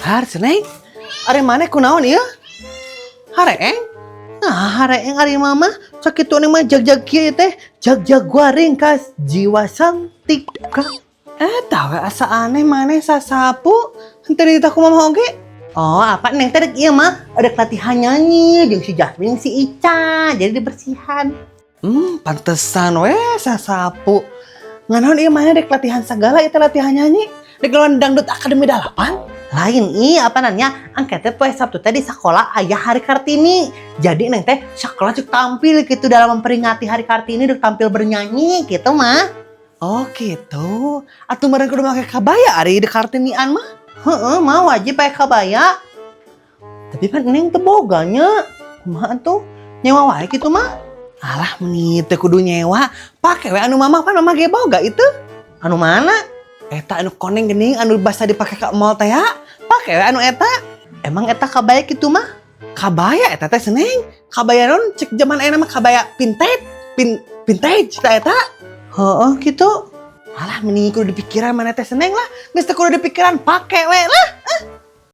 Har, Neng. Ari maneh kunaon ieu? Hareeng? Nah, hareeng ari mama. Sakitu neng mah jag-jag kieu teh. Jag-jag ringkas jiwa santika. Eta we asa aneh maneh sasapu. Henteu dititah ku mama oge. Oh, apa neng teh rek ieu mah ada latihan nyanyi jeung si Jasmine, si Ica. Jadi dibersihan. Pantesan we sasapu. Nganaon ieu maneh rek latihan segala itu latihan nyanyi? Rek lawan Dangdut Akademi 8? Lain ih, apa nanya, engke teh poe Sabtu teh di sekolah aya Hari Kartini. Jadi neng teh sekolah cuk tampil gitu dalam memperingati Hari Kartini, dek tampil bernyanyi gitu mah. Oh gitu. Atuh meureun kudu make kabaya ari di Kartinian mah. Heeh, mah wajib pakai kabaya. Tapi kan neng teu boga nya. Kumaha tuh? Nyewa wae gitu mah. Alah, meni teu kudu nyewa. Pake we anu mama, pan mama ge boga itu. Anu mana? Eta anu koneng geuning, anu basa dipake ka mall teh ya. Pake we anu eta. Emang eta kabaya gitu mah? Kabaya eta teh, Seneng. Kabaya non cek zaman ayeuna mah kabaya vintage, vintage ta eta. Heeh gitu. Alah, meni kudu dipikiran maneh teh, Seneng lah. Geus teu kudu dipikiran, pake we lah.